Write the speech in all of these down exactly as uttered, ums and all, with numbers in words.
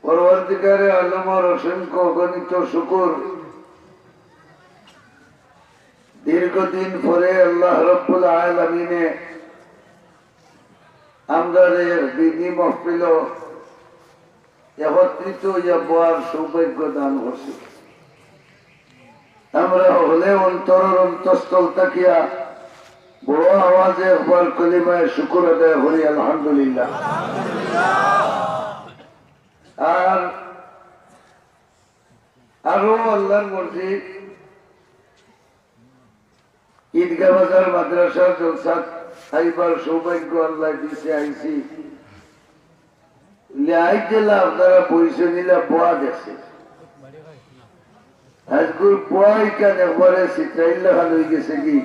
পরওয়ারদিগারে আলমর অসংখ্য অগণিত শুকুর, দীর্ঘদিন পরে আল্লাহ রব্বুল আলামিনে আমরারে বিধি মহফিলো একত্রিত অইয়া বওয়ার সৌভাগ্য দান করছে। আমরা হকলে অন্তরর অন্তঃস্থল থাকিয়া বড় আওয়াজে একবার কলিমায়ে শুকুর আদায় করি, আলহামদুলিল্লাহ। আর আরো আল্লাহর মর্জি, ঈদগাহ বাজার মাদ্রাসার জলসাত আইবার সৌভাগ্য আল্লায় দিছে, আইছি। লে আইজ যেলা আপনারা বইছইন, ইলা বওয়া গেছে। আজকুর বওয়া ইখান একবারে সিটরাইল লাখান অইগেছে গি।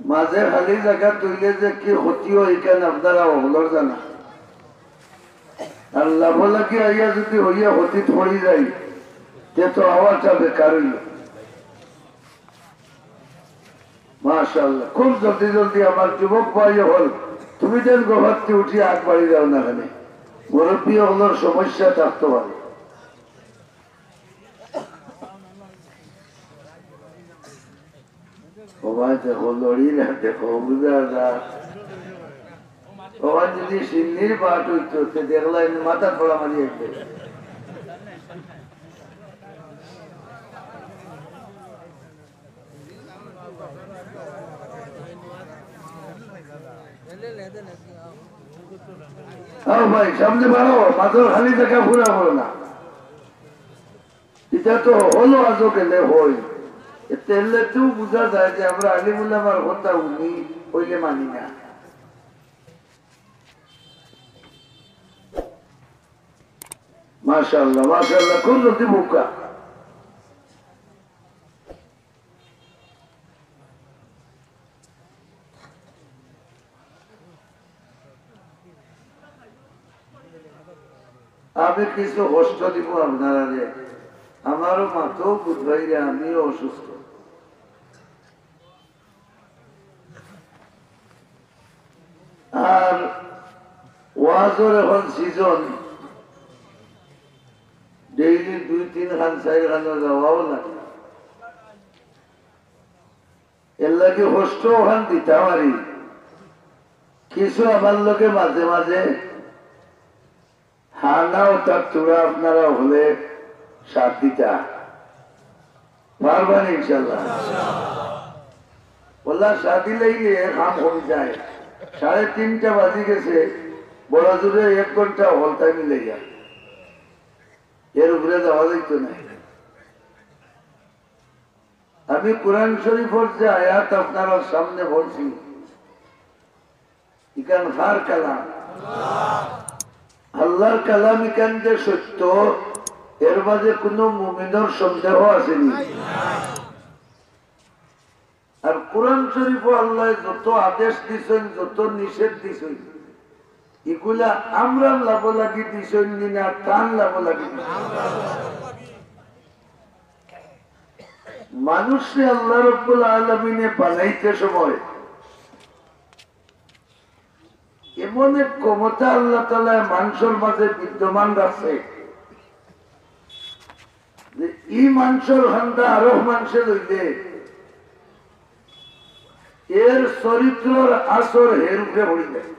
মাঝে খালি জাগা থইলে যে কি ক্ষতি অয়, ইখান আপনারা হকলর জানা। আর লাফালাফি আইয়া যুদি অইয়া ক্ষতিত পড়ি যাই, তে তো আওয়াটা বেকার অইলো। মাশাআল্লাহ, খুব জলদি জলদি আমার যুবক ভাই অকল, তুমি যেন গফাত্তি উঠি আগ বাড়ি যাও না কেনে, মুরব্বি অকলর সমস্যা থাকতো পারে। ও ভাই দেখো, লড়ি না দেখো, বুঝা যা। ও ভাই যদি সিন্নির বাট অইতো, তে দেখলা এমনি মাথা ফোড়া মারি একদম। আও ভাই, সামনে বাড়াও, মাথার খালি জাগা পুরা করো না। ইটা তো হলো আজও গেলে হই। এতে এলে তো বুঝা যায় যে আমরা আলিম উলামার কথা উনি অইলে মানি না। মাশাআল্লাহ, মাশাআল্লাহ, খুব জলদি বুকা। আমি কিছু কষ্ট দিব আপনারারে। আমারও মাথাও বুঝবাইরে, আমিও অসুস্থ। আর ওয়াজর এখন সিজন, ডেইলি দুই তিন খান, চাইর খানো যাওয়াও লাগে। এর লাগি কষ্ট ওখান দিতাম পারি। কিছু আমার লগে মাঝে মাঝে হানাও তার তোরা আপনারা হলে সাথ দিতা পারবেন ইনশাল্লাহ। ওলা সাথী লইলে কাম কমে যায়। সাড়ে তিনটা বাজি গেছে, বড় জোরে এক ঘন্টা হলতাই মিলে যায়, এর উপরে যাওয়া যাইতো না। আমি কোরআন শরীফর যে আয়াত আপনারার সামনে বলছি, ইখান কার কালাম? আল্লাহর কালাম। ইখান যে সত্য, এর মাঝে কোনো মুমিনর সন্দেহ আছে নি? আর কোরআন শরীফও আল্লাহ যত আদেশ দিছেন, যত নিষেধ দিছেন, ইগুলা আমরার লাভর লাগি দিছেন নি না তান লাভর লাগি দিছেন? মানুষরে আল্লাহ রব্বুল আলামিনে বানাইতে সময় এমন এক ক্ষমতা আল্লাহ তাআলা মানুষর মাঝে বিদ্যমান রাখছে যে ই মানুষর খান্দা আরো মানুষে লইলে এর চরিত্রর আসর হের উপরে পড়ি যায়।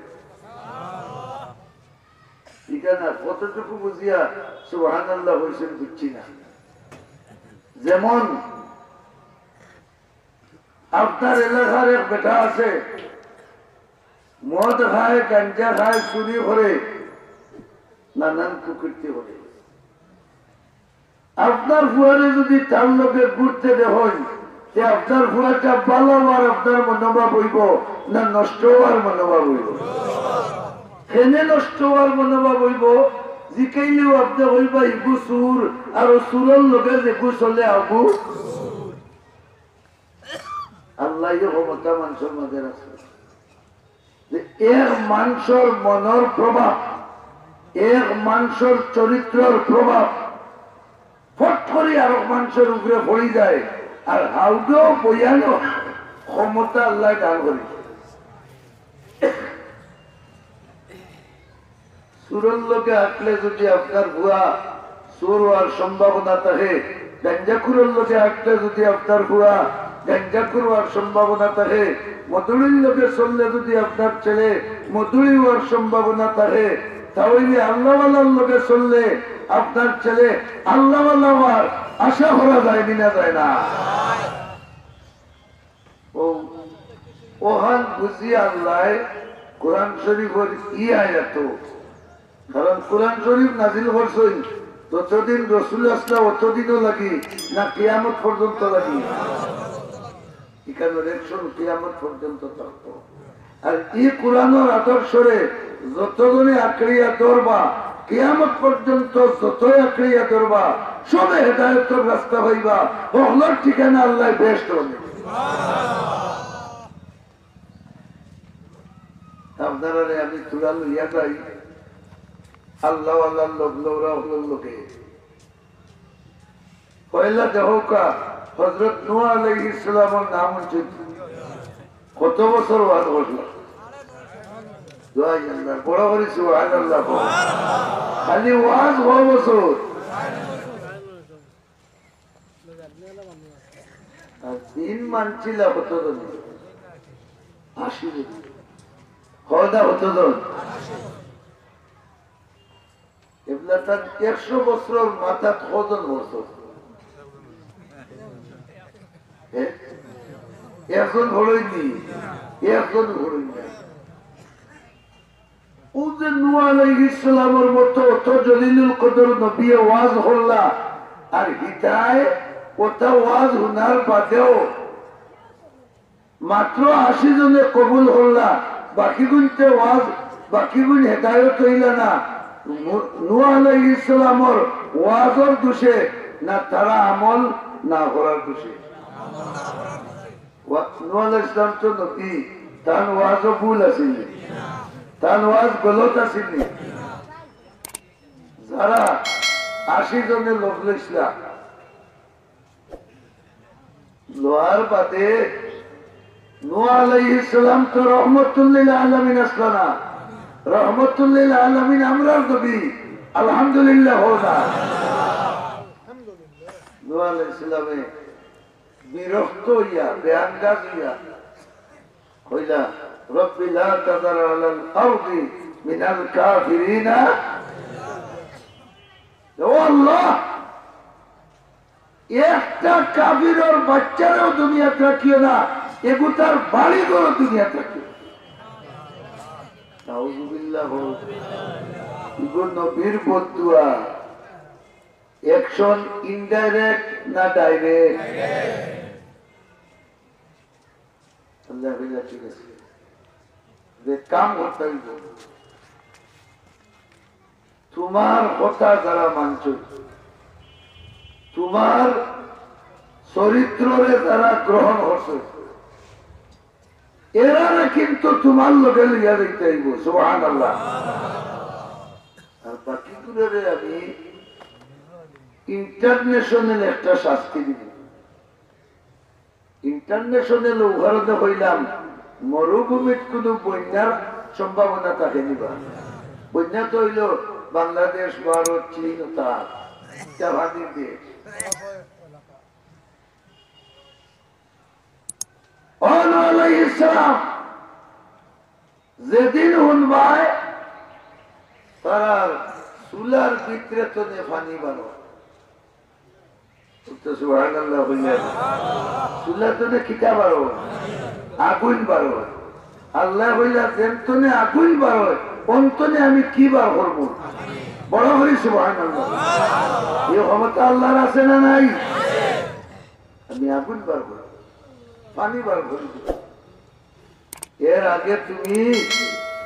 ঠিক না? কতটুকু বুঝিয়া সুবহানাল্লাহ হইছেন বুঝছি না। যেমন আপনার এলাকার এক বেটা আছে, মদ খায়, গাঞ্জা খায়, চুরি করে, নানান কুকীর্তি করে। আপনার ফুয়ারে যদি তার লগে ঘুরতে দেখইন, তে আপনার ফুয়াটা ভালা অওয়ার আপনার মনোভাব অইবো না নষ্ট অওয়ার মনোভাব অইবো? কেনে নষ্ট অওয়ার মনোভাব অইবো? জিকাইলেও আপনে কইবা, "ইগু চুর, আর ও চুরর লগে যেগু চলে, অগু।" আল্লাহ যে ক্ষমতা মানুষর মাঝে রাখছে। যে এক মানুষর মনর প্রভাব, এক মানুষর চরিত্রর প্রভাব ফট করি আরক মানুষর উপরে পড়ি যায়, আর হাউডো বয়ানো ক্ষমতা আল্লাহ দান করে। চুরর লগে হাঁটলে যদি আপনার ফুয়া চুর অওয়ার সম্ভাবনা থাকে, গাঞ্জাখুরর লগে হাঁটলে যদি আপনার ফুয়া গাঞ্জাখুর অওয়ার সম্ভাবনা থাকে, মদুড়ির লগে চললে যদি আপনার ছেলে মদুড়ি অওয়ার সম্ভাবনা থাকে, তা অইলে আল্লাহওয়ালার লগে চললে আপনার ছেলে আল্লাহওয়ালা অওয়ার আশা করা যায় নি না যায় না? ও, অখান বুঝিয়া আল্লায় কোরআন শরীফর ই আয়াতো, কারণ কোরআন শরীফ নাজিল করছইন যতদিন রসুল আছলা অতদিনও লাগি না কিয়ামত পর্যন্ত লাগি? ইখানর action কিয়ামত পর্যন্ত থাকতো। আর ই কোরআনর আদর্শরে যতজনে আঁকড়িয়া ধরবা, কিয়ামত পর্যন্ত যতই আঁকড়িয়া ধরবা, সবে হেদায়েতর রাস্তা পাইবা। হকলর ঠিকানা আল্লায় বেহেস্ত বানাইবা। আপনারারে আমি থুড়া লইয়া যাই আল্লাহওয়ালার লগ, লৌরা অকলর লগে। পয়লা দেখউক্কা, হযরত নূহ আলাইহিস সালামর নাম হুনছইন? কত বছর ওয়াজ করলা? দুই হাজার, বড় করি সুবহানাল্লাহ কও। খালি ওয়াজ কয় বছর? আর দিন মানছিলা কতজন? আশি জন। কয়টা কতজন? এবলা তান একশো বছরর মাথাত কয়জন পড়ছইন? এ? একজন পড়ছইন নি? একজন পড়ছইন না। অউ যে নূহ আলাইহিস সালামর মতো অত জলিলুল কদর নবীয়ে ওয়াজ করলা, আর হিতায় অতা ওয়াজ হুনার বাদেও মাত্র আশি জনে কবুল করলা, বাকিগুইনতে ওয়াজ, বাকিগুইন হেদায়েত অইলা না। নূ-, নূহ আলাইহিস সালামর ওয়াজর দোষে না, তারা আমল না করার দোষে? ওয়া-, নূহ আলাইহিস সালাম তো নবী, তান ওয়াজও ভুল আছিল নি? তান ওয়াজ গলত আছিল নি? যারা আশি জনে লগ লইছলা, লওয়ার বাদে নূহ আলাইহিস সালাম তো রহমতুল্লিল আলামিন আছলা না? রহমতুল্লিল আলামিন আমরার নবী। আলহামদুলিল্লাহ কও না। নূহ আলাইহিস সালামে বিরক্ত অইয়া, বেআন্দাজ অইয়া কইলা, "রব্বি লা তাযার আলাল আরদি মিনাল কাফিরিনা।" ও আল্লাহ, একটা কাফিরর বাচ্চারেও দুনিয়াত রাখিও না, এগুতার বাড়িঘরও দুনিয়াত রাখিও না। নাউজুবিল্লাহ। ইগু নবীর বদদুয়া। Action indirect না direct? আল্লাহ কইলা, ঠিক আছে, যে কাম করতে অইবো, তুমার কথা যারা মানছইন, তুমার চরিত্ররে যারা গ্রহণ করছইন, এরারে কিন্তু তুমার লগে লইয়া যাইতে অইবো। সুবহানাল্লাহ। আর বাকিগুলোরে আমি international একটা শাস্তি দিমু। International অউ কারণে কইলাম, মরুভূমিত কুনু বন্যার সম্ভাবনা থাকে নি বা? বন্যা তো অইলো বাংলাদেশ, ভারত, চীন, অতা জাপানি দেশ। ও নূহ আলাইহিস সালাম, যেদিন হুনবায় তারার চুলার ভিতরে তনে পানি বারো। তো সুবহানাল্লাহ কইলা। চুলা তনে কিতা বারো? আগুইন বারো। আল্লায় কইলা, যেন তনে আগুইন বারো, অন তনে আমি কি বার করমু? বড় করি সুবহানাল্লাহ। ই ক্ষমতা আল্লার আছে না নাই? আমি আগুইন বার করি, পানি বার করি। এর আগে তুমি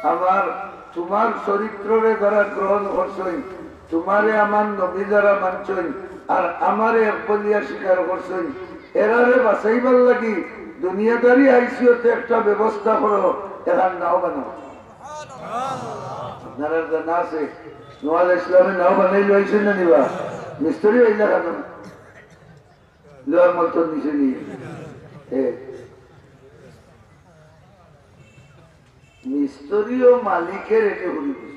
আমার, তুমার চরিত্ররে যারা গ্রহণ করছইন, তুমারে আমার নবী যারা মানছইন, আর আমারে এক বলিয়া স্বীকার করছইন, এরারে বাঁচাইবার লাগি দুনিয়াদারি ICU তে একটা ব্যবস্থা করো, এরার নাও বানাও। আপনারার জানা আছে, নূহ আলাইহিস সালামে নাও বানাইল, অইছে না নি বা? মিস্ত্রি অইলা কেনে? লোহার মতন নিচে নিয়ে। এ, মিস্ত্রিও মালিকে রেডি করি দিছে।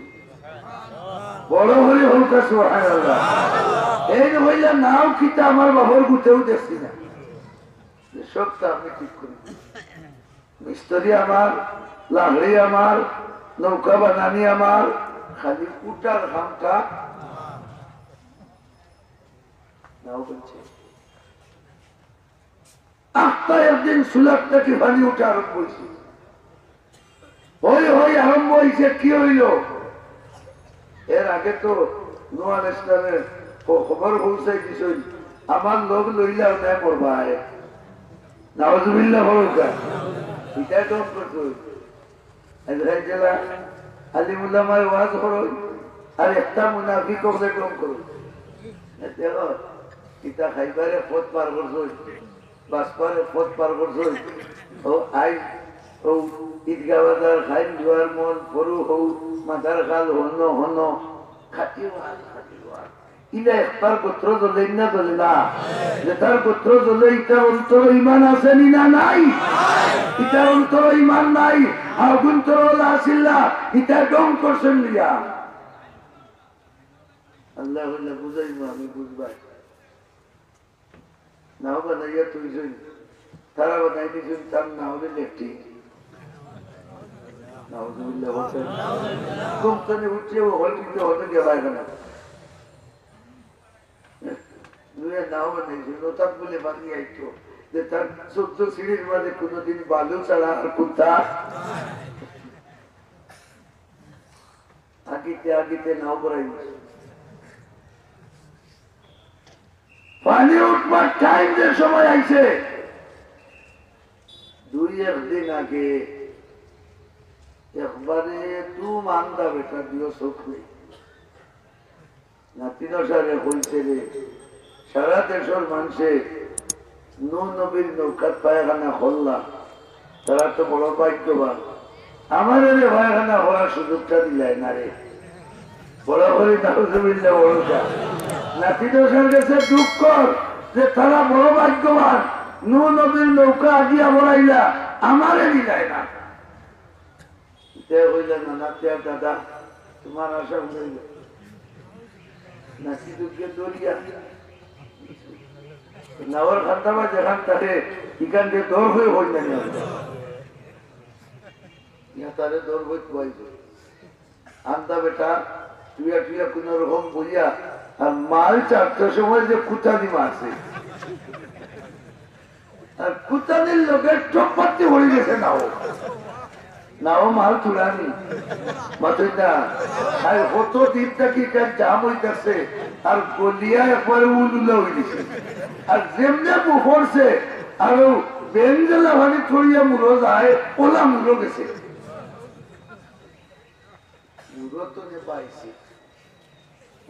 বড় করি কউক্কা সুবহানাল্লাহ। এইন কইলা নাও কিতা, আমার বাপর গুতেও দেখছি না। সবতা আমি ঠিক করি। মিস্ত্রি আমার, লাকড়ি আমার, নৌকা বানানি আমার, খালি উটার কামটা নাও বলছে। আখতা একদিন চুলার থাকি পানি উঠা আরম্ভ অইছে। হই হই আরম্ভ অইছে, কি অইলো? এর আগে তো নূহ আলাইহিস সালামে খ-, খবর পৌঁছাই দিছইন, আমার লগ লইলাও নায় মরবায়। নাউজুবিল্লাহ বলুক্কা। ইটা ঢং করছইন। আজরাইল গেলা, আলিম উলামায় ওয়াজ করইন, আর একটা মুনাফিক অকলে ঢং করইন। দেখো, ইটা খাইবারে পথ পার করছইন। বাসপারে পথ পার করছইন। ও আইজ, ও ঈদগাহ বাজার, খাইল দুয়ার মন, ফরু হউ, মাথার খাল হন হন। খাটি ওয়াজ, খাটি ওয়াজ। ইলা একবার গোত্র জ্বলে না জ্বলে না? যেটার গোত্র জ্বলে, ইটার অন্তর ইমান আছে নি না নাই? ইটার অন্তর ইমান নাই। আগুন তো ওলা আসিল্লা, ইটা ঢং করছইন লিয়া। আল্লাহ হইলে বুঝাইবো, আমি বুঝবাই। নাও বানাইয়া তুই জইন। তারা বানাই দিছইন, তার নাও হইলে লেফটিন। নাউজুবিল্লাহ বলছেন। ঘুম থেকে উঠিয়া ও হল কিন্তু হতে গিয়ে পায়খানা। দুইয়া নাও বানাইছইন, ওটাত বলে পানি আইতো। যে তার চোদ্দ সিঁড়ির মাঝে কোনোদিন বালু ছাড়া আর কোনটা? আগিতে আগিতে নাও বানাই দিছে। পানি উঠবার টাইম যে সময় আইছে, দুই একদিন আগে একবারে তুম আন্দা বেটা দিও চোখ নেই। নাতিন সারে কইছে রে, সারা দেশর মানষে নূহ নবীর নৌকাত পায়খানা করলা, তারা তো বড় ভাগ্যবান। আমারে রে পায়খানা করার সুযোগটা দিলায় না রে। বড় করি নাউজুবিল্লাহ বলুক্কা। নাতিন সার গেছে দুঃখ যে তারা বড় ভাগ্যবান, নূহ নবীর নৌকা আগিয়া বড়াইলা, আমারে দিলায় না। তে কইলা, "না, না, তে দাদা, তোমার আশা উড়াইল। নাতি দুঃখে দরিয়া। নাওর খান্তা বা যেখান থাকে, ইখান দিয়ে দর হয়ে হই না নিয়ে।" ইয়া তারে দর হয়ে খুয়াইল। আন্দা বেটা, টুয়া টুয়া কোনো রকম বইয়া, আর মাল চারটার সময় যে কুতানি মারছে। আর কুতানির লগে টপ্পাতি হয়ে গেছে নাও। নাও মাল তুলানি। মাতই না। আর কত দিন থাকি কার জাম হইতাছে। আর গলিয়া একবারে উলুলা হয়ে গেছে। আর যেমনে বুফরছে, আর ও বেঞ্জলা ভানি থইয়া মুড়ো যায়, ওলা মুড়ো গেছে। মুড়ো তো নে পাইছে।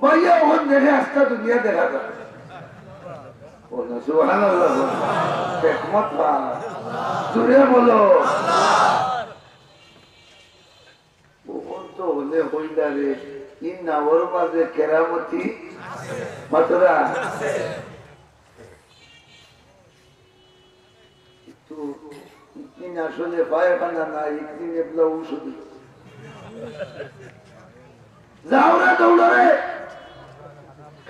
ভাইয়া, ওখান দেখে আস্তা দুনিয়া দেখা যায়। বলো, সুবহানাল্লাহ বলো। হিকমত বা। জোরে বলো। ওখান তো হলে হইলা রে। ই নাওর মাঝে কেরামতি মাতরা। কিন্তু ইদিন আসলে পায়খানা না, ইদিন এবলা ঔষধি। যাও রে দৌড়ো রে।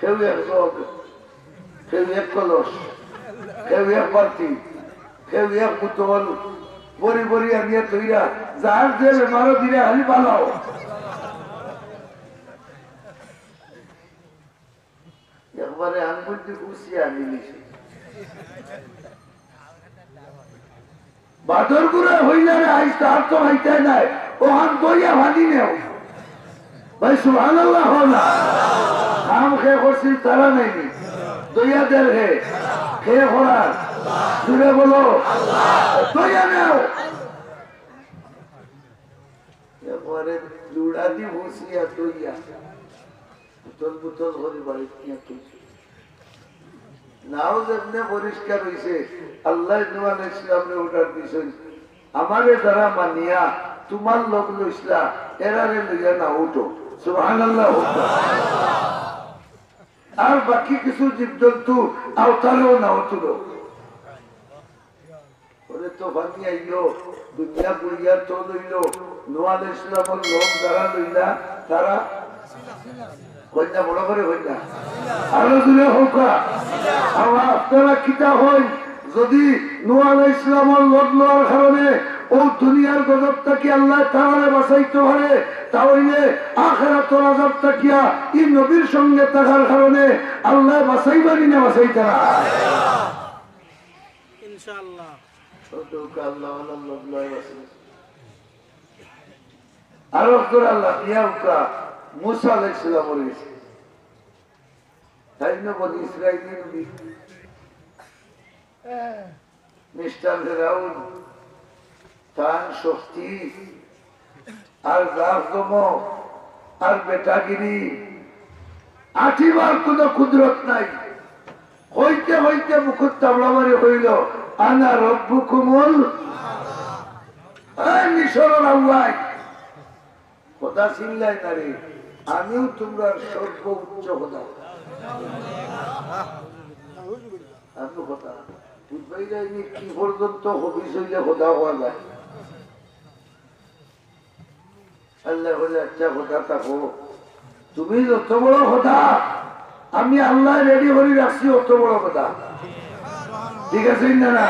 কেউ এক জগ, কেউ এক কলস, কেউ এক বালতি, কেউ এক বোতল, বড়ি বড়ি আনিয়া তৈরা, যার যে বেমারও দিরা খালি বালাও। একবারে আঙ্গুল দি ঘুষিয়া আনি নিছে। বাদর গুড়া হইলা রে, আইজ তো আর তো খাইতে নাই, ওখান দইয়া ভানি নেও। ভাই, সুবহানাল্লাহ হো না। কাম খে করছিল তারা নাইনি। দইয়া দের খে, খে করার। জুড়ে বলো, দইয়া নেও। একবারে লুড়া দি ঘুষিয়া দইয়া। বুতল বুতল করি বাড়িত নিয়া তুলছে। নাও যেমনে পরিষ্কার হইছে, আল্লাহ নূহ আলাইহিস সালামরে order দিছইন, "আমারে যারা মানিয়া তুমার লগ লইছলা, এরারে লইয়া নাও উঠো।" সুবহানাল্লাহ হোক। আর বাকি কিছু জীবজন্তু আওতারেও নাও তুলো। ওরে তো পানি আইলো, দুনিয়া বুড়িয়া তো লইলো, নূহ আলাইহিস সালামর লগ যারা লইলা, তারা কইন না, বড় করি কইন না। আরো জোরে কউক্কা। আবার আপনারা কিতা কইন, যদি নূহ আলাইহিস সালামর লড় লওয়ার কারণে অউ দুনিয়ার গজব থাকি আল্লায় তারারে বাঁচাইতো পারে, তা অইলে আখেরাতর আযাব থাকিয়া ই নবীর সঙ্গে থাকার কারণে আল্লায় বাঁচাইবা নি না বাঁচাইতা না? ইনশাআল্লাহ। আল্লাহ, আল্লাহ, আল্লাহ, আল্লাহ। আরো জোরে আল্লাহ দিয়া উকা মুসা আলাইহিস সালামর গেছে। তাইন না বনি ইসরাইলি নবী। মিস্টার ফেরাউন, তান শক্তি আর জাকজমক আর বেটাগিরি, আটিবার কুনু কুদরত নাই। কইতে কইতে মুখর তাবড়া মারি কইল, "আনা রব্বুকুমুল।" এই মিশরর আউয়াই, খোদা চিল্লায় না রে, আমিও তোমরার সর্বোচ্চ খোদা। আমি খোদা। বুঝবাই যায়নি কি পর্যন্ত হবিস হইলে খোদা হওয়া যায়। আল্লায় কইলা, "আচ্ছা, খোদা থাকো, তুমি যত বড় খোদা, আমি আল্লায় রেডি করি রাখছি অত বড় খোদা।" ঠিক আছে না, না?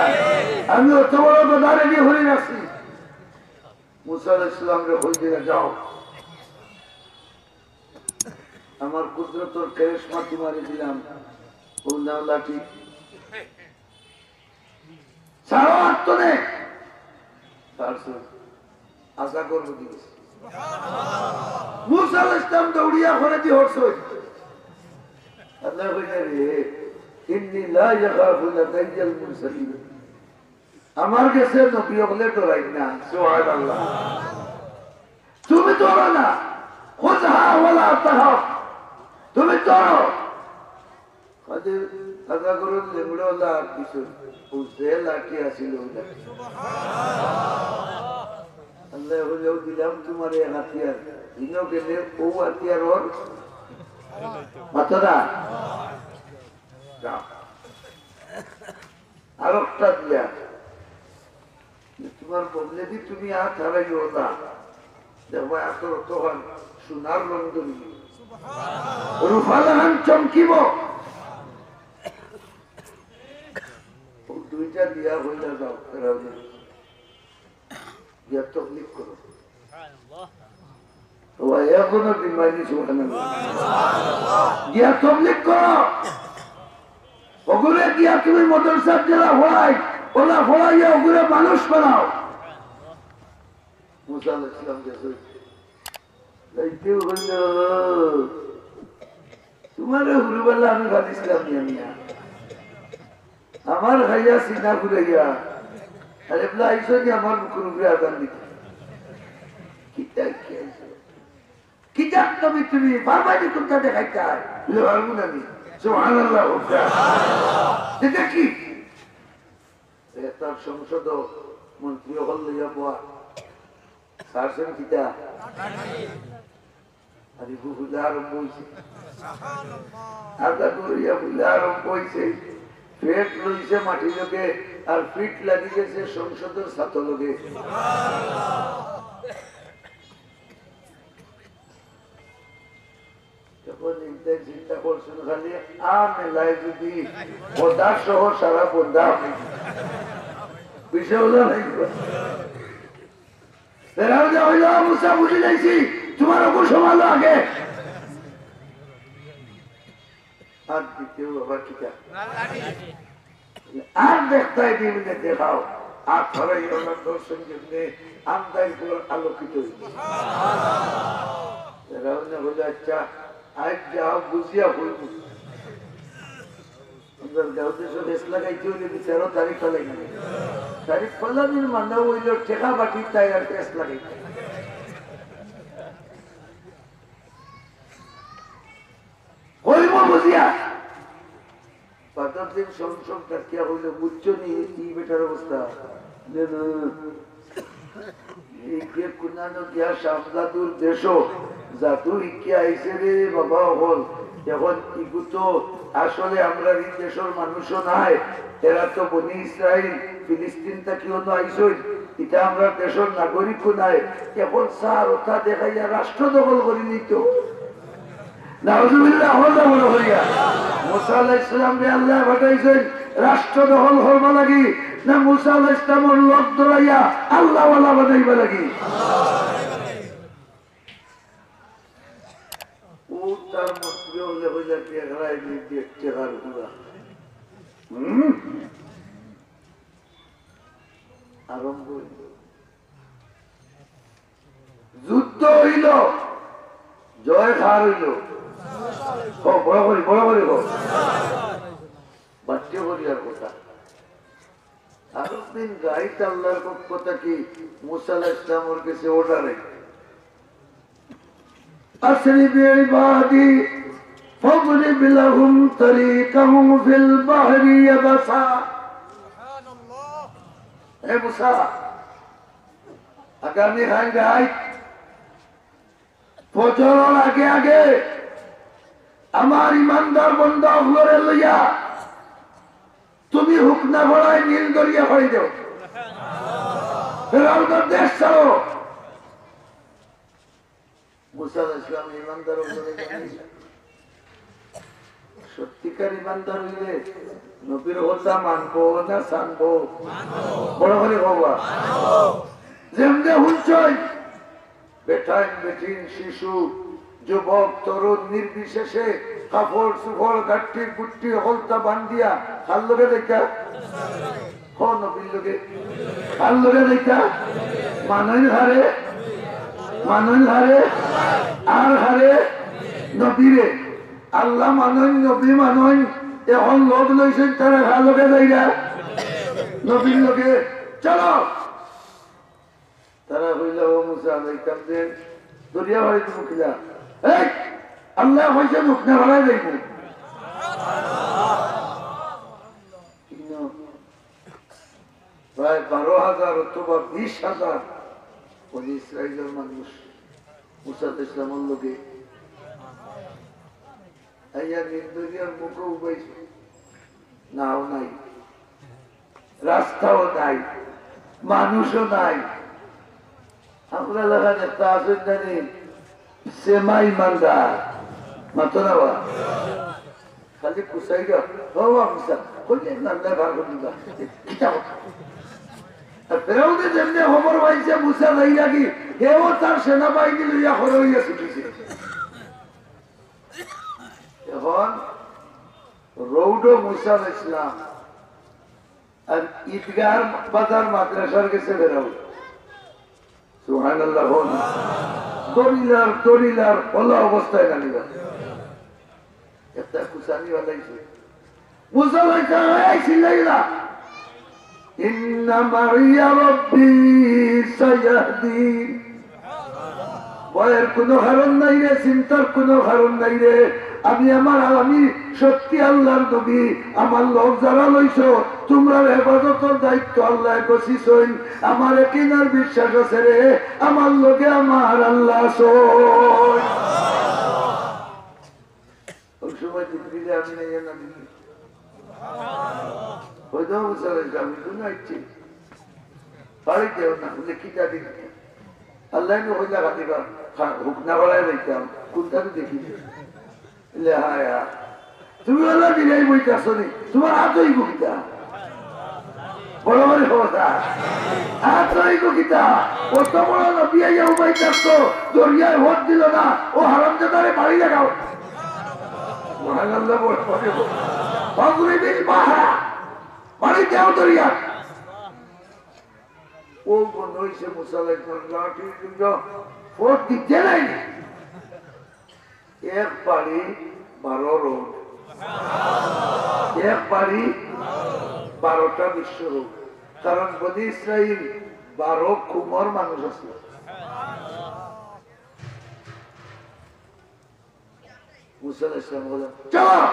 "আমি অত বড় খোদা রেডি করি রাখছি।" মুসা আলাইহিস সালামরে কই দিলা, "যাও, আমার কুদরতর কেরেশমা তুমারে দিলাম, অউ নাও লাঠি।" ছাড়ো আত্মনে। ছাড়ছে। আশা করবো দিয়েছে। মুসা আলাইহিস সালাম দৌড়িয়া ঘরে দি হরছে। আল্লায় কইলা, "রে, ইন্নী লা ইয়াখাফু লাদাইয়াল মুরসালিন।" আমার গেছে নবী অকলে ডরাইন না। সুবহানাল্লাহ। তুমি ডরো না। খুযহা ওয়ালা তাখাফ। তুমি ডরো। কাজে কাজা গরুর লেংড়া ওলা আর কিছু বুঝতে লাঠি আসিল ওলা। আল্লায় কইলা, "অউ দিলাম তুমারে এক হাতিয়ার, ইনো গেলে অউ হাতিয়ার অর মাতো না।" যাও। আরোকটা দিয়া, তুমার বদলে দি তুমি আত হারাইও না। দেখবা আতর অতখান সোনার রং ধরিব, রূপা লাখান চমকিব। অউ দুইটা দিয়া কইলা, "যাও, ফেরাউন।" গিয়া তবলিগ করো। ও ভাই, এখনো দিমানি সুবহানাল্লাহ। গিয়া তবলিগ করো। অগুরে গিয়া তুমি মাদ্রাসাত যেরা পড়াই, ওরা পড়াইয়া অগুরে মানুষ বানাও। মুসা আলাইহিস সালাম গেছে। যাইতে কইল, "তুমারে হুরুবালা আমি ভাবিছিলাম নিয়া নিয়া। আমার খাইয়া সিনা ঘুরাইয়া। আরে বলা আইসো নি আমার মুখর উপরে আজান দিতে।" কিতা কি আইসো? কিতা তুমি, তুমি পারবা নি কুনটা দেখাইতায়? বলে, "পারবো না নি।" সুবহানাল্লাহ। এটা কি? এ, তার সংসদ মন্ত্রী অকল লইয়া বওয়া। সারছেন কিতা? আর ইগু ফুলা আরম্ভ হইছে। আদা করিয়া ফুলা আরম্ভ হইছে। পেট লইছে মাটি লগে, আর ফিট লাগি গেছে সংসদর ছাতো লগে। তখন ইন্টার চিন্তা করছেন, খালি আ মেলায় যদি খোদা সহ সারা বন্দা, বিষয় হলো নাই। ফেরাউনে কইল, "মুসা, বুঝি লাইছি, তুমার অগুর সময় অইলো আগে।" আর দ্বিতীয় আবার কিতা? আর দেখতায় দিবনে দেখাও। আর ধরে ওনার দর্শন যেমনে আন্দাজ করে আলোকিত হইল। এরা অন্য বলে, "আচ্ছা, আজ যাও বুঝিয়া হইব।" আমরা গাঁও দেশে ফেস লাগাইতে হইলে বিচারও তারিখ ফালাই। তারিখ ফালানির মানে হইল ঠেকা বাটি তাই আর ফেস লাগাইতে। হইব বুঝিয়া। পাতার দিন সংসদ ডাকিয়া হইল, "বুঝছো নি এই বেটার অবস্থা?" নে না। এই যে কুনানো গিয়া শামজাদুর দেশো জাদু হিকিয়া আইছে রে বাবা অকল। এখন ইগু তো আসলে আমরার এই দেশর মানুষও নায়, এরা তো বনি ইসরাইল, ফিলিস্তিন থাকি অনো আইছইন, ইটা আমরার দেশর নাগরিকও নায়। এখন সার ওটা দেখাইয়া রাষ্ট্র দখল করি নিত। নাউজুবিল্লাহ, হজা বড় করিয়া। মুসা আলাইহিস সালামরে আল্লায় পাঠাইছইন রাষ্ট্র দখল করবার লাগি, না মুসা আলাইহিস সালামর লগ ধরাইয়া আল্লাহওয়ালা বানাইবার লাগি? ও তার মন্ত্রী অকলে কইলা, "টেকার হুরা।" হুম? আরম্ভ অইল। যুদ্ধ অইল, জয় কার অইল? ও, বড় করি, বড় করি কও। বাচ্চা করি আর কথা। আরো দিন গাইত আল্লাহর পক্ষ থাকি মুসা আলাইহিস সালামর গেছে order আইল। أسر بعبادي فاضرب لهم طريقا في البحر يبسا। হে মুসা, আগামী কাইল রাইত ফজরর আগে আগে আমার ইমানদার বন্দা অকলরে লইয়া তুমি হুকনা ঘোড়ায় নীল দরিয়া পাড়ি দেও, ফেরাউনর দেশ ছাড়ো। মুসা আলাইহিস সালাম ইমানদার অকলরে জানাইলা। সত্যিকার ইমানদার অইলে নবীর কথা মানবো না ছানবো? বড় করি কও বা। যেমনে হুনছইন, বেটাইন, বেটিন, শিশু, যুবক, তরুণ নির্বিশেষে কাপড় চুপড়, গাট্টি গুট্টি হকলতা বান্ধিয়া কার লগে যাইতা? কও নবীর লগে। কার লগে যাইতা? মানইন কারে? মানইন কারে? আর কারে? নবীরে। আল্লাহ মানইন, নবী মানইন, অখন লগ লইছইন, তারা কার লগে যাইরা? নবীর লগে। চলো। তারা কইলা, "ও মুসা, যাইতাম যে দরিয়া পাড়ি দিমু কিলা?" এই, আল্লায় কইছইন হুকনা ঘোড়ায় যাইমু। প্রায় বারো হাজার অথবা বিশ হাজার বনি ইসরাইলর মানুষ মুসা আলাইহিস সালামর লগে আইয়া নীল দরিয়ার মুখো উবাইছে। নাও নাই, রাস্তাও নাই, মানুষও নাই। আমরা লাখান একটা আছইন জানি, সেমাই মান্দা, মাতো না বা? খালি কুসাইরা, "ও বা মুসা, কইলে নান্দা বার করে দিবা।" কিতা কথা? আর ফেরাউনে যেমনে খবর পাইছে মুসা যাইরা গি, হেও তার সেনাবাহিনী লইয়া খড় অইয়া ছুটিছে। এখন রোডও মুসা আলাইহিস সালাম, আর ঈদগাহর বাজার মাদ্রাসার গেছে ফেরাউন। সুবহানাল্লাহ বল। দরিলার, দরিলার, ওলা অবস্থায় না নিবা। একটা কুসানি বানাইছে। মুসা আলাইহিস সালাম, এই চিল্লাইলা, "ইন্না মাইয়া রাব্বি সায়াহদিন।" ভয়ের কোনো কারণ নাই রে, চিন্তার কোনো কারণ নাই রে। আমি আমার, আমি সত্যি আল্লাহর নবী, আমার লগ যারা লইছো, তোমরার হেফাজতর দায়িত্ব আল্লায় গছিছইন। আমার একিন আর বিশ্বাস আছে রে, আমার লগে আমার আল্লাহ আছইন। ওই সময় জিবরিলে আমি নাই না দিবি। ওই তো মুসা আলাইহিস সালাম, আমি তো নাইছি। পাড়ি দেও না, বলে, "কিতা দিন?" আল্লায় নু কইলা খালি বা, খা-, হুকনা বাড়ায় যাইতাম, কোনটা তো দেখি নি। বলে, "হায়, হায়। তুমি আল্লাহ দিলাই বইতে আসো নি, তোমার হাত অইব কিতা?" বড় বড় কথা। হাত অইব কিতা? অত বড় নবী আইয়া উবাই থাকতো, দরিয়ায় ভোট দিল না, ও হারামজাদারে বাড়ি লাগাও। সুবহানাল্লাহ, বড় বড় কথা। ফাদরিবিল বাহরা, বাড়ি দেও দরিয়া। ও মনে হইছে মুসা আলাইহিস সালাম লাঠি দুটো ফোঁস দিতে নাই। এক বাড়ি বারো রোড, এক বাড়ি বারোটা বিশ্ব রোড। কারণ বনি ইসরাইল বারো কুমর মানুষ আছে। মুসা আলাইহিস সালাম বলেন, "চলো,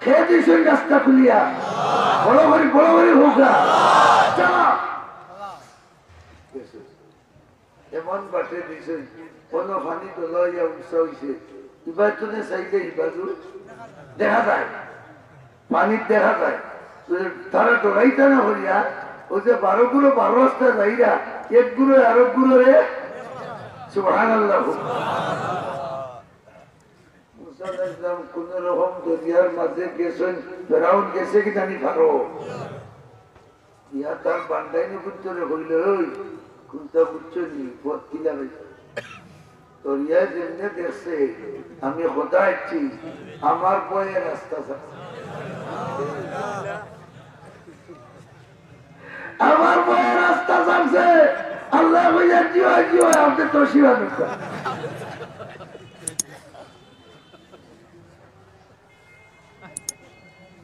খেয়ে দিছইন রাস্তা খুলিয়া, বড় করি, বড় করি হোক না, চলো।" এমন বাটে দিছইন, কোনো পানি তোলা হইয়া উঁচা হইছে, ইবাজুনে চাইলে ইবাজু দেখা যায়, পানিত দেখা যায়। তো তারা ডরাইতা না করিয়া, ওই যে বারো গুলো বারো রাস্তা যাইরা, এক গুলো আরো গুলো রে, সুবহানাল্লাহ। মুসা আলাইহিস সালাম কুনু রকম দরিয়ার মাঝে গেছইন, ফেরাউন গেছে কিনা নি পারো? ইয়া তার বান্দাইন ভিতরে কইল, "ওই, কুনটা বুঝছো নি? পথ কিলা পাইছো?" দরিয়ায় যেমনে দেখছে, আমি খোদা আছি, আমার ভয়ে রাস্তা ছাড়ছে। আমার ভয়ে রাস্তা ছাড়ছে। আল্লায় কইলা, "জিও, জিও, আপনে তো শিবা নৌকা।"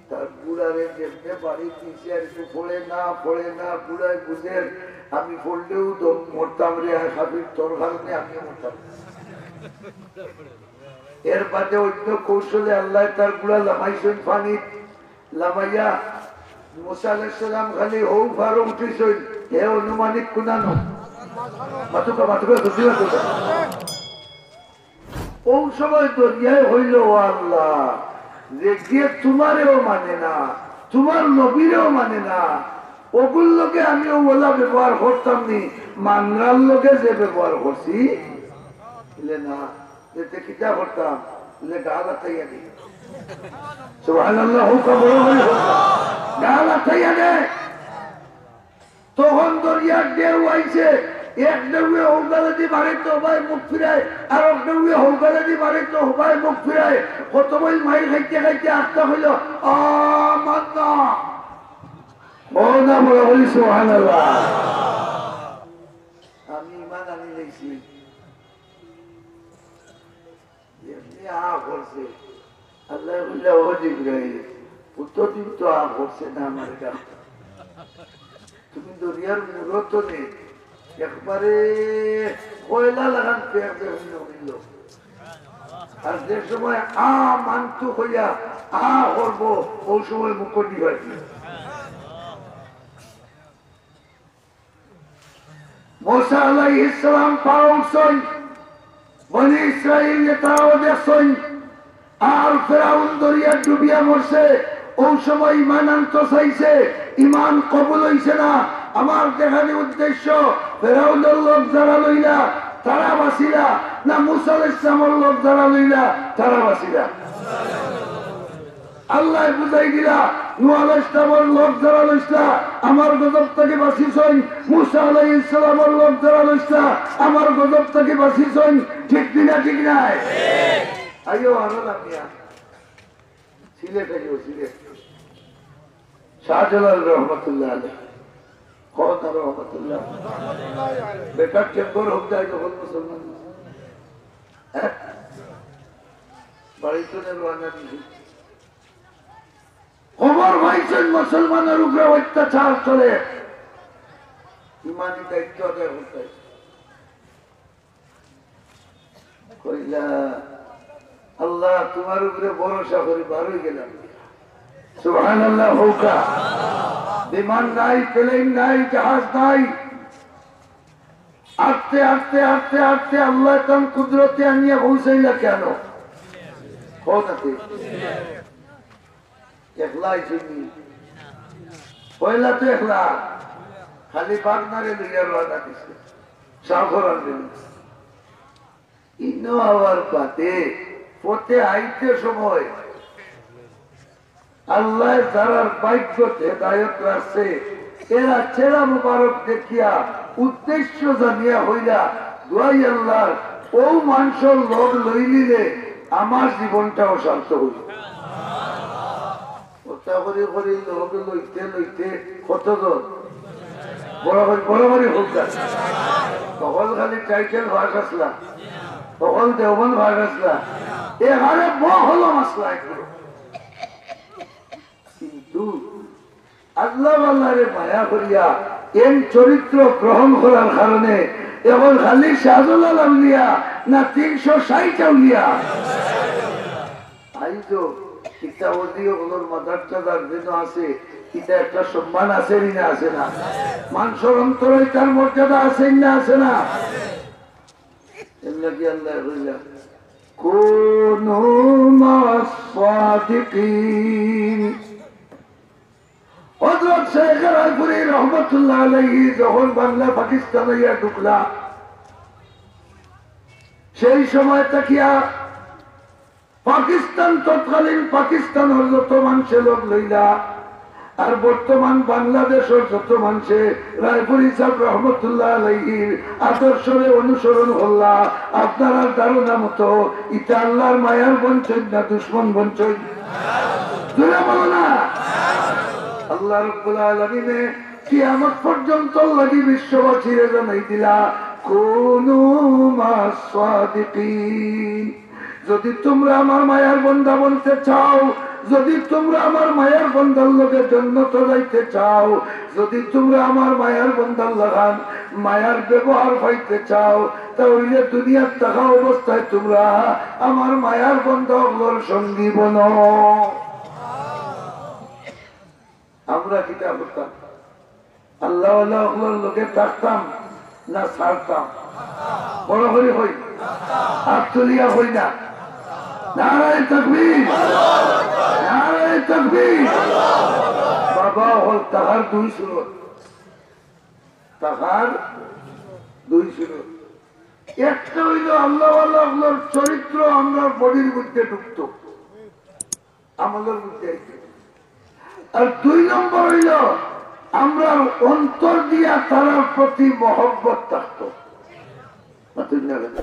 তার ঘুড়ারে যেমনে বাড়ি দিছে, আর একটু পড়ে না, পড়ে না, ঘুড়ায় বুঝের, আমি পড়লেও তো মরতাম রে, আর হাবিব তোর কারণে আমিও মরতাম। এর বাদে অন্য কৌশলে আল্লায় তার ঘুড়া লামাইছইন পানিত, লামাইয়া মুসা আলাইহিস সালাম খালি হউ পারো উঠিছইন, হে অনুমানিক কুনানো। মাতুকা, মাতুকা, বুঝি মাতুকা। অউ সময় দরিয়ায় কইল, "ও আল্লাহ, যে গিয়ে তুমারেও মানে না, তুমার নবীরেও মানে না, অগুর লগে আমি অউ ওলা ব্যবহার করতাম নি, মানরার লগে যে ব্যবহার করছি।" বলে, "না, এতে কিতা করতাম?" বলে, "গাল আতাইয়া দে।" সুবহানাল্লাহ, হউকা বড় হয়ে হউকা। গাল আতাইয়া দে। তখন দরিয়ার ঢেউ আইছে, এক ঢেউয়ে হউগালেদি মারে তো হবায় মুখ ফিরায়, আর এক ঢেউয়ে হউগালেদি মারে তো হবায় মুখ ফিরায়। কত বইল মাইর খাইতে খাইতে আস্তা কইল, "আমান্না।" ও না বড় বলি সুবহানাল্লাহ। আমি ইমান আনি লইছি। এমনি আ করছে। আল্লায় কইলা, "ও জিব্রাইল, অতদিন তো আ করছে না আমার ডাক। তুমি দরিয়ার মুরো তনে একবারে কয়লা লাখান পেক দেখি নমিল।" আর যে সময় আ মানতু কইয়া আ করব, অউ সময় মুখ দিবাই। মুসা আলাইহিস সালাম পারো উঠছইন, বনি ইসরাইল নেতারাও দেখছইন, আর ফেরাউন দরিয়া ডুবিয়া মরছে। অউ সময় ইমান আনতো চাইছে, ইমান কবুল অইছে না। আমার দেখানি উদ্দেশ্য, ফেরাউনর লগ যারা লইলা, তারা বাঁচিলা, না মুসা আলাইহিস সালামর লগ যারা লইলা, তারা বাঁচিলা। আল্লায় বুঝাই দিলা, নূহ আলাইহিস সালামর লগ যারা লইছলা, আমার গজব থাকি বাঁচিছইন, মুসা আলাইহিস সালামর লগ যারা লইছলা, আমার গজব থাকি বাঁচিছইন। ঠিক কি না, ঠিক নায়? আইও, আরো লামিয়া। সিলেট আইও, সিলেট। শাহজালাল রহমতুল্লাহ আলাইহি। কও না রহমতুল্লাহ। বেটার টেম্পর হোক যায় যখন মুসলমান। হ্যাঁ? বাড়িত রওয়ানা দিছি। খবর পাইছইন মুসলমানর উপরে অত্যাচার চলে, ইমানি দায়িত্ব আদায় করতে। কইলা, "আল্লাহ, তুমার উপরে ভরসা করি বার অই গেলাম।" সুবহানাল্লাহ হউকা। বিমান নাই, প্লেন নাই, জাহাজ নাই। আটতে, আটতে, আটতে, আটতে আল্লায় তান কুদরতে আনিয়া পৌঁছাইলা কেন? কও না তে। একলা আইছইন নি? পয়লা তো একলা। খালি বাগনারে লইয়া রওয়ানা দিছে। সাফর আনবে না। ইনো আওয়ার বাদে পথে আইতে সময় আল্লায় যারার ভাগ্যত হেদায়ত রাখছে, এরা চেহারা মুবারক দেখিয়া উদ্দেশ্য জানিয়া কইলা, "দোয়াই আল্লাহর, অউ মানষর লগ লইলিলে আমার জীবনটাও সার্থক অইল।" কথা করি করি লগ লইতে লইতে কতজন? বড় করি, বড় করি কউক্কা। হকল খালি টাইটেল পাশ আছলা, হকল দেওবন্দ পাশ আছলা, এখানে বহল মাসলা একগুলো। কিন্তু আল্লাহ আল্লাহরে মায়া করিয়া এন চরিত্র গ্রহণ করার কারণে এখন খালি শাহজালাল আউলিয়া না তিনশো ষাইট আউলিয়া? আইজও কিতা অলি অকলর মাজার টাজার যেন আছে, কিতা একটা সম্মান আছে নি না আছে না? মানষর অন্তরে তার মর্যাদা আছে নি না আছে না? এর লাগি আল্লায় কইলা, "কুনু মা'আস সাদিকিন।" হযরত শেখ রায়পুরী রহমতুল্লাহ আলাইহি যখন বাংলা পাকিস্তান আইয়া ঢুকলা, সেই সময় থাকিয়া পাকিস্তান, তৎকালীন পাকিস্তানর যত মানষে লগ লইলা, আর বর্তমান বাংলাদেশর যত মানষে রায়পুরি সাহেব রহমতুল্লাহ আলাইহির আদর্শরে অনুসরণ করলা, আপনারার ধারণা মতো ইতা আল্লাহর মায়ার বঞ্চন না দুশমন বঞ্চন? জোরে বলো না। আল্লাহ রাব্বুল আলামিনে কিয়ামত পর্যন্ত লাগি বিশ্ববাসীরে জানাই দিলা, কুনু মাস সাদিকিন। যদি তোমরা আমার মায়ার বন্দা বনতে চাও, যদি তোমরা আমার মায়ার বন্দার লগে জন্নতো যাইতে চাও, যদি তোমরা আমার মায়ার বন্দার লাখান মায়ার ব্যবহার পাইতে চাও, তা অইলে দুনিয়াত থাকা অবস্থায় তোমরা আমার মায়ার বন্দা অকলর সঙ্গী বনো। আমরা কিতা করতাম? আল্লাহওয়ালা অকলর লগে থাকতাম না ছাড়তাম? বড় করি কই, আত তুলিয়া কই না। নারায়ে তাকবীর, নারায়ে তাকবীর। বাবা অকল, থাকার দুই সুরত, থাকার দুই সুরত। একটা অইলো আল্লাহওয়ালা অকলর চরিত্র আমরার বডির মধ্যে ঢুকতো, আমলর মধ্যে আইতো। আর দুই নম্বর অইলো, আমরার অন্তর দিয়া তারার প্রতি মহব্বত থাকতো। মাতুন না কেন?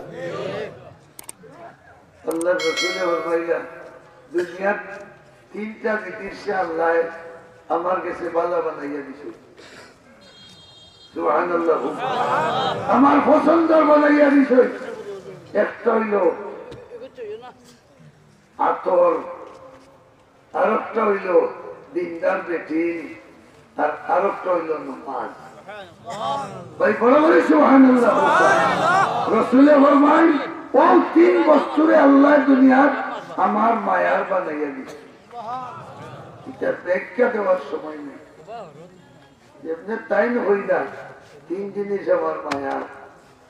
আল্লাহর রসুলে ফরমাইলা, দুনিয়ার তিনটা জিনিসে আল্লাহ আমার গেছে বালা বানাইয়া দিছে। সুবহানাল্লাহ। আমার পছন্দর বানাইয়া দিছে। একটা অইলো আতর, আরেকটা অইলো দিনদার বেটিন, আর আরেকটা অইলো নমাজ। ভাই, বড় বড় সুবহানাল্লাহ। রসুলে ফরমাইন, অউ তিন বস্তুরে আল্লাহ দুনিয়াত আমার মায়ার বানাইয়া দিছে। ইতার ব্যাখ্যা দেওয়ার সময় নাই। এমনে তাইন কইলা, তিন জিনিস আমার মায়া।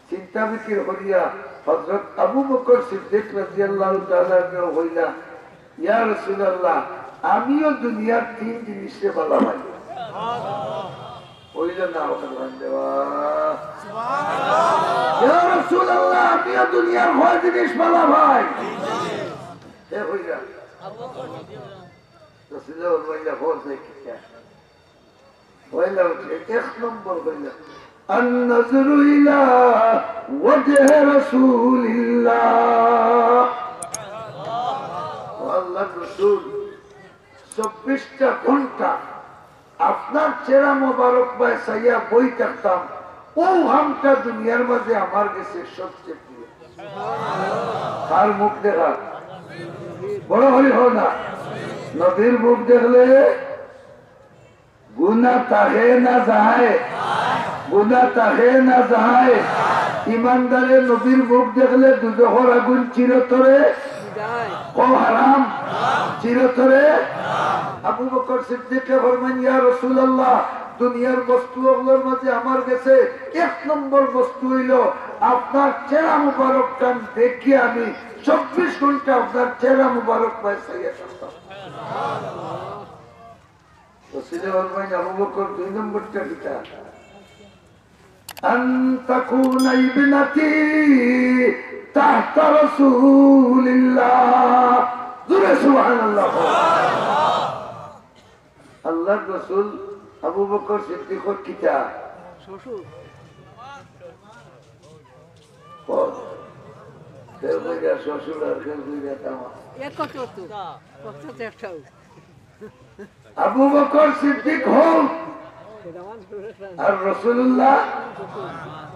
চিন্তা ফিকির করিয়া হযরত আবু বকর সিদ্দিক রাদিয়াল্লাহু তাআলা আনহু কইলা, ইয়া রাসূলুল্লাহ, আমিও দুনিয়ার তিন জিনিসরে বালা পাই। কইলা না, ওখানে দেওয়া। ইয়া রাসূলুল্লাহ, আমিও দুনিয়ার কয় জিনিস বালা পাই। হে কইলা, রাসূলুল্লাহ কইলা, পয়লা উঠে, এক নম্বর অইলো, আন-নাজরু ইলা ওয়াজহি রাসূলিল্লাহ। ও আল্লাহর রাসূল, চব্বিশটা ঘন্টা আপনার চেহারা মোবারক বায় চাইয়া বই থাকতাম, অউ কামটা দুনিয়ার মাঝে আমার গেছে সবচেয়ে প্রিয়। কার মুখ দেখা? বড় করি কও না। নবীর মুখ দেখলে গুনা থাকে না যায়? গুনা থাকে না যায়? ইমানদারে নবীর মুখ দেখলে দুজখর আগুন চিরতরে। কও হারাম। চিরতরে। আবু বকর সিদ্দিকে ফরমাইন, ইয়া রাসূলুল্লাহ, দুনিয়ার বস্তু অকলর মাঝে আমার গেছে এক নম্বর বস্তু অইলো আপনার চেহারা মুবারক খান দেখিয়া আমি চব্বিশ ঘন্টা আপনার চেহারা মুবারক বায় চাইয়া থাকতাম। রসুলে ফরমাইন, আবু বকর, দুই নম্বরটা কিতা? আন তাকুনা ইবনাতি তাহতা রাসূলিল্লাহ। জোরে সুবহানাল্লাহ। আল্লাহর রাসূল আবু বকর সিদ্দিকর কিতা? শ্বশুর। ও, কেউ কইরা শ্বশুর আর কেউ কইরা দামাদ। এক কথা তো, কথা তো একটাও। আবু বকর সিদ্দিক হউক আর রাসূলুল্লাহ,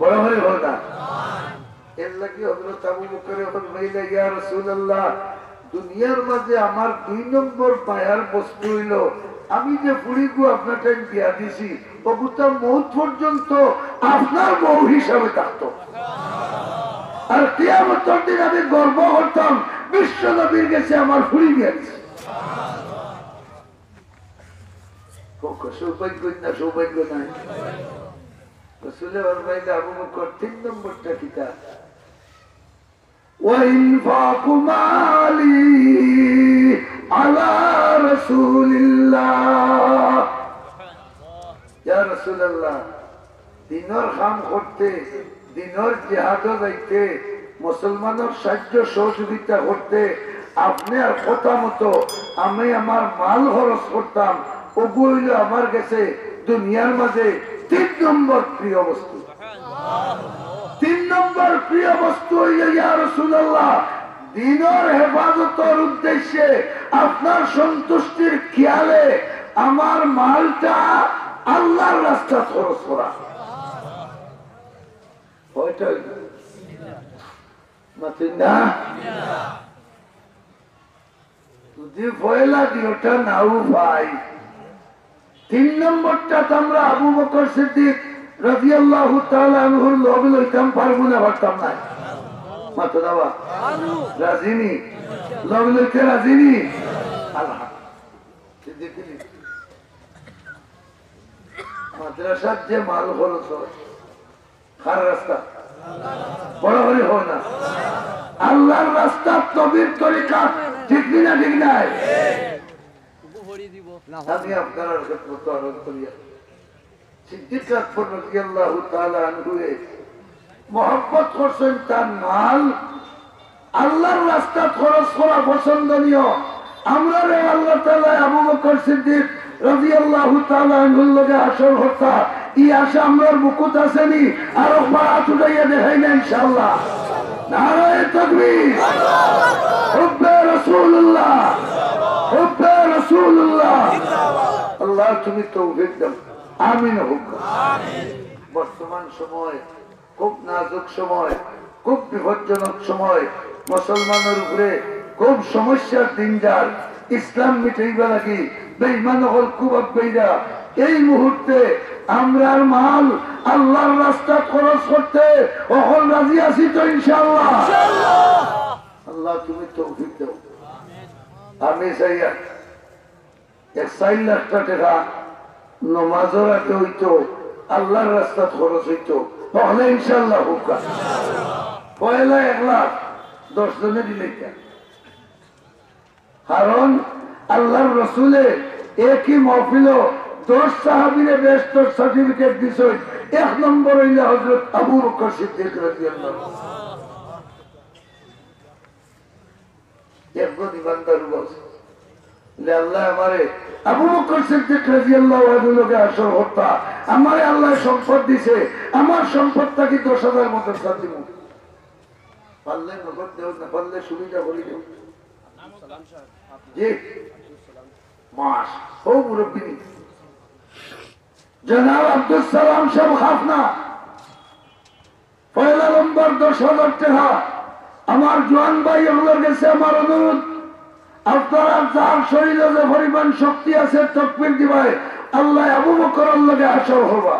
বড় করি কও না। এর লাগি হযরত আবু বকরে ফরমাইলা, ইয়া রাসূলুল্লাহ, দুনিয়ার মাঝে আমার দুই নম্বর মায়ার বস্তু অইলো, আমি যে ফুড়িগু আপনার টাইম বিয়া দিছি, অগুতা মউত পর্যন্ত আপনার বউ হিসাবে থাকতো। আর কিয়ামতর দিন আমি গর্ব করতাম, বিশ্ব নবীর গেছে আমার ফুড়ি বিয়া দিছি। কও, সৌভাগ্য না সৌভাগ্য নাই? রসুলে ফরমাইলা, আবু বকর, তিন নম্বরটা কিতা? ওয়া ইনফাকু মালি আলা রাসূলিল্লাহ। ইয়া রাসূলুল্লাহ, দ্বীনর কাম করতে, দ্বীনর জিহাদো যাইতে, মুসলমানর সাহায্য সহযোগিতা করতে আপনে আর কথা মতো আমি আমার মাল খরচ করতাম, ওগু অইলো আমার গেছে দুনিয়ার মাঝে তিন নম্বর প্রিয় বস্তু। তিন নম্বর প্রিয় বস্তু অইলো, ইয়া রাসূলুল্লাহ, দ্বীনর হেফাজতর উদ্দেশ্যে আপনার সন্তুষ্টির খেয়ালে আমার মালটা আল্লাহর রাস্তাত খরচ করা। কয়টা অইলো? মাতইন না? যদি পয়লা দুইটা নাও পাই, তিন নম্বরটা তো আমরা আবু বকর সিদ্দিক রাদিয়াল্লাহু তাআলা আনহুর লগ লইতাম পারবো না, পারতাম না? মাতো না বা? রাজি নি? লগ লইতে রাজি নি? আলহামদুলিল্লাহ। সিদ্দিক নি? মাদ্রাসার যে মাল খরচ হয়, কার রাস্তা? বড় করি হয় না? আল্লাহর রাস্তা, নবীর তরিকাত, ঠিক নি না, ঠিক নায়? আমি আপনারার খেদমতো আরজ করিয়া, সিদ্দিক আকবর রাদিয়াল্লাহু তাআলা আনহুয়ে মহব্বত করছেন, তার মাল আল্লাহর রাস্তাত খরচ করা পছন্দনীয়। আমরারে আল্লাহ তাআলা আবু বকর সিদ্দিক রাদিয়াল্লাহু তাআলা আনহুর লগে হাশর করতা, ই আশা আমরার বুকুত আছে নি? আর একবার আত উঠাইয়া দেখাই না ইনশাআল্লাহ। নারায়ে তাকবীর, হুব্বে রাসূলুল্লাহ, হুব্বে রাসূলুল্লাহ। আল্লাহ তুমি তৌফিক দাও, আমিন হোক। বর্তমান সময় খুব নাজুক সময়, খুব বিপজ্জনক সময়, মুসলমানের উপরে খুব সমস্যার দিন যার। ইসলাম মিটাইবার লাগি বেঈমান অকল খুব আগাইরা। এই মুহূর্তে আমরার মাল আল্লাহর রাস্তাত খরচ করতে অকল রাজি আছি তো ইনশাআল্লাহ? আল্লাহ তুমি তৌফিক দাও। আমি চাই এক চাইর লাখ টেকা নমাজর আগে অইতো, আল্লাহর রাস্তাত খরচ অইতো, তাইলে ইনশাআল্লাহ হোক। পয়লা এক লাখ দশ জনে দিলে কিতা? কারণ আল্লাহর রসুলে একই মহফিলো দশ সাহাবীরে বেহেস্তর সার্টিফিকেট দিছইন, এক নম্বর অইলা হযরত আবু বকর সিদ্দিক রাদিয়াল্লাহু আনহু। একজন ইমানদার উবাস। বলে, "আল্লাহ আমারে আবু বকর সিদ্দিক রাদিয়াল্লাহু আনহুর লগে হাশর করতা, আমারে আল্লাহ সম্পদ দিছে, আমার সম্পদ থাকি দশ হাজার মাদ্রাসা দিমু।" পারলে নগদ দেও, না পারলে সুবিধা করি দেও। জি, মাস, হো মুরব্বী। জনাব আব্দুস সালাম সাহেব খাফনা, পয়লা নম্বর দশ হাজার টেকা। আমার জোয়ান ভাই অকলর গেছে আমার অনুরোধ, আপনারা যার শরীরে যে পরিমাণ শক্তি আছে, তকবির দিবায়, আল্লাহ আবু বকরর লগে হাশর করবা।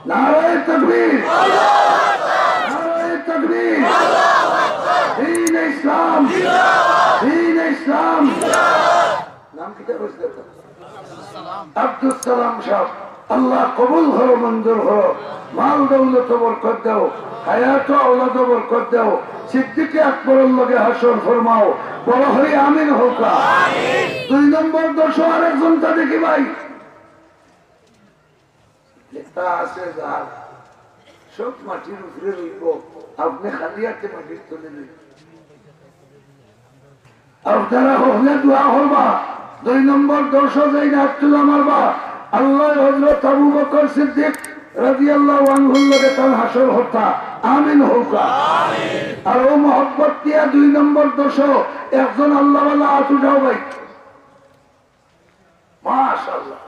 নারায়ে তাকবীর, নারায়ে তাকবীর, দ্বীনে ইসলাম, দ্বীনে ইসলাম। নাম কিতা কইছিলা? আব্দুস সালাম সাহেব, আল্লাহ কবুল করো, মঞ্জুর করো, মাল দৌলতো বরকত দেও, হায়াত আওলাদো বরকত দেও, সিদ্দিকে আকবরর লগে হাশর ফরমাও, বড় করি আমিন হোকা। দুই নম্বর দশো আরেকজনটা দেখি ভাই, যেটা আছে যার, সব মাটির উপরে রইব, আপনে খালি আতে মাটির তলে রইব। আপনারা হকলে দোয়া করবা, দুই নম্বর দশো যেইন আত তুলা মারবা, আল্লাহ হযরত আবু বকর সিদ্দিক রাদিয়াল্লাহু আনহুর লগে তান হাশর করতা, আমিন হোকা। আর অউ মহব্বত দিয়া দুই নম্বর দশো একজন আল্লাহওয়ালা আত উঠাও ভাই। মাশাআল্লাহ।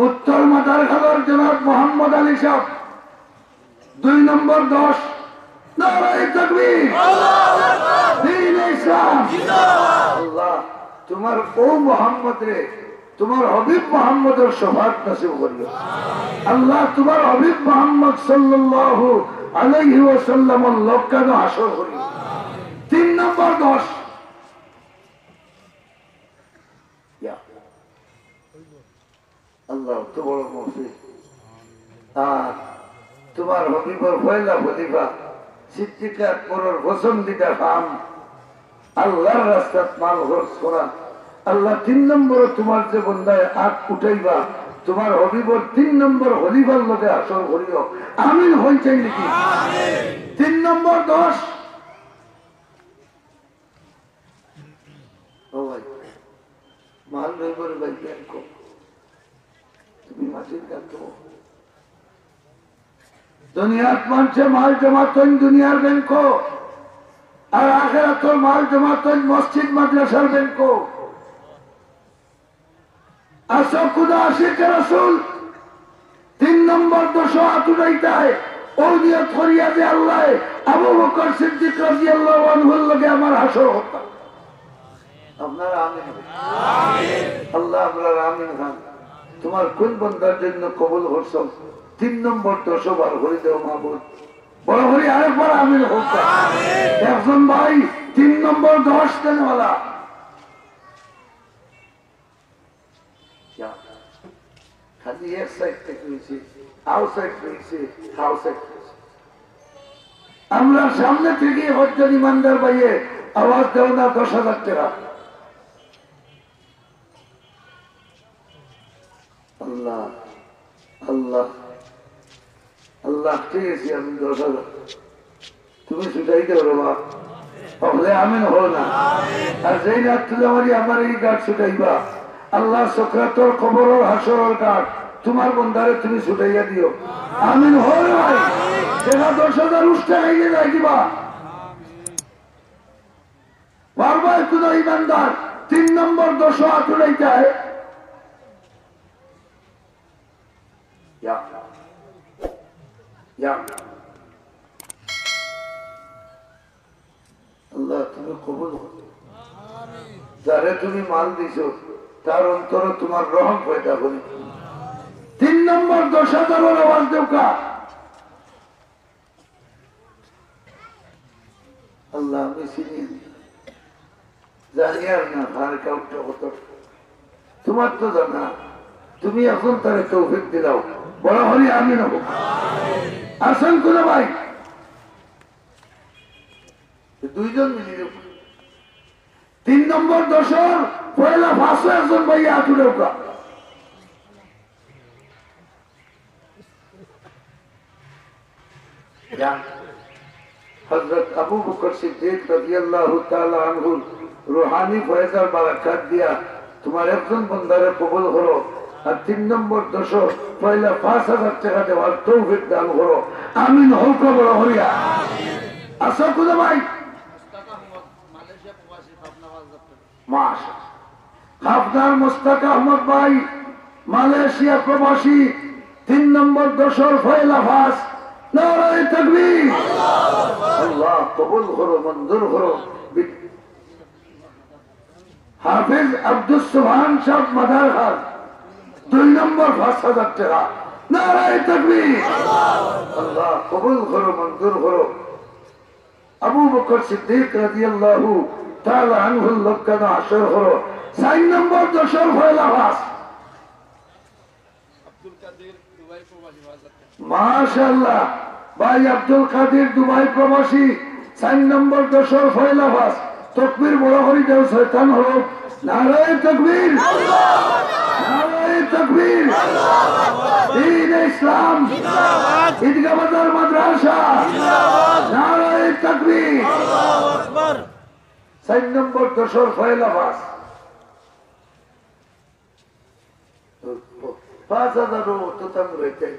উত্তর মাদারখালর জনাব মোহাম্মদ আলী সাহেব, দুই নম্বর দশ। নারায়ে তাকবীর। দ্বীনে ইসলাম। আল্লাহ, তুমার অউ মোহাম্মদরে তুমার হাবিব মোহাম্মদর শাফাআত নসিব করিও। আল্লাহ, তুমার হাবিব মোহাম্মদ সাল্লাল্লাহু আলাইহি ওয়াসাল্লামর লগখানো হাশর করিও। তিন নম্বর দশ। ইয়া আল্লাহ, অত বড় মহফিল। আর তুমার হাবিবর পয়লা খলিফা, সিদ্দিকে আকবরর পছন্দিদা কাম, আল্লাহর রাস্তাত মাল খরচ করা। আল্লাহ, তিন নম্বরো তুমার যে বন্দায় আত উঠাইবা, তুমার হবিবর তিন নম্বর খলিফার লগে হাশর করিও। আমিন কইন চাই নাকি? তিন নম্বর দশ। ও ভাই, মাল লইবর ভাই, ব্যাংক। তুমি মাটির গাতো। দুনিয়াত মানষে মাল জমা থইন দুনিয়ার ব্যাংকো, আর আখেরাতর মাল জমা থইন মসজিদ মাদ্রাসার ব্যাংকো। আসো খুদা আশিকে রাসূল, তিন নম্বর দশো আত উঠাইতায়, ও নিয়ত করিয়া যে আল্লাহ, আবু বকর সিদ্দিক রাদিয়াল্লাহু আনহুর লগে আমার হাশর হতা। আপনারা আমিন। আল্লাহ, আপনারা আমিন খান। তুমার কুন বন্দার জন্য কবুল করছস? তিন নম্বর দশো বার করি দেও মাবুদ। বড় করি আরেকবার আমিন কউক্কা। একজন ভাই তিন নম্বর দশ দেনওয়ালা। ইয়া। খালি এক সাইড থাকি অইছে, আও সাইড অইছে, আও সাইড অইছে। আমরার সামনে থাকি একজন ইমানদার ভাইয়ে আওয়াজ দেও না, দশ হাজার টেকা। আল্লাহ, আল্লাহ, আল্লাহ, ঠিক আছে, আমি দশ হাজার। তুমি ছুটাই দেও রে বাবা। হকলে আমিন কও না। আর যেইন আত তুলা মারি আমার এই ঘাট ছুটাইবা, আল্লাহ, সকরাতর কবরর হাশরর ঘাট তুমার বন্দারে তুমি ছুটাইয়া দিও। আমিন কও রে ভাই। যেটা দশ হাজার উষ্টা খাইয়ে যাই দিবা। বারবার কুন ইমানদার তিন নম্বর দশো আত উঠাইতায়। ইয়া। ইয়া। আল্লাহ, তুমি কবুল করো। যারে তুমি মাল দিছো, তার অন্তরে তুমার রহম পয়দা করি। তিন নম্বর দশ হাজারর আওয়াজ দেউক্কা। আল্লাহ, আমি চিনি না। জানি আর না, আর কাউকে কত। তুমার তো জানা। তুমি এখন তারে তৌফিক দিলাও। বড় করি আমিন কউক্কা। আছেন কুন ভাই? দুইজন মিলি দেব। তিন নম্বর দশর পয়লা পাঁচো একজন ভাই আত উঠাউক্কা। হযরত আবু বকর সিদ্দিক রাদিয়াল্লাহু তাআলা আনহুর রুহানি ফয়েজর বারাকাত দিয়া তুমার একজন বন্দারে কবুল করো, আর তিন নম্বর দশো পয়লা পাঁচ হাজার টেকা দেওয়ার তৌফিক দান করো। আমিন কউক্কা বড় করিয়া। আছো কুন ভাই? মাশাআল্লাহ। খাফদার মোস্তাক আহমদ ভাই, মালয়েশিয়া প্রবাসী, তিন নম্বর দশর পয়লা পাঁচ। নারায়ে তাকবীর। আল্লাহ কবুল করো, মঞ্জুর করো। হাফিজ আব্দুস সুবহান সাহেব মাদারহাট, দুই নম্বর পাঁচ হাজার টেকা। নারায়ে তাকবীর। আল্লাহ কবুল করো, মঞ্জুর করো। আবু বকর সিদ্দিক রাদিয়াল্লাহু তাআলা আনহুর লগে হাশর করো। চাইর নম্বর দশর পয়লা পাঁচ। মাশাআল্লাহ। ভাই আব্দুল কাদির দুবাই প্রবাসী, চাইর নম্বর দশর পয়লা পাঁচ। তকবীর বড় করি দেও, শয়তান হরব। নারায়ে তাকবীর! নারায়ে তাকবীর! দ্বীনে ইসলাম! ঈদগাহ বাজার মাদ্রাসা! নারায়ে তাকবীর! চাইর নম্বর দশর পয়লা পাঁচ। পাঁচ হাজারও তো তাম রইতে।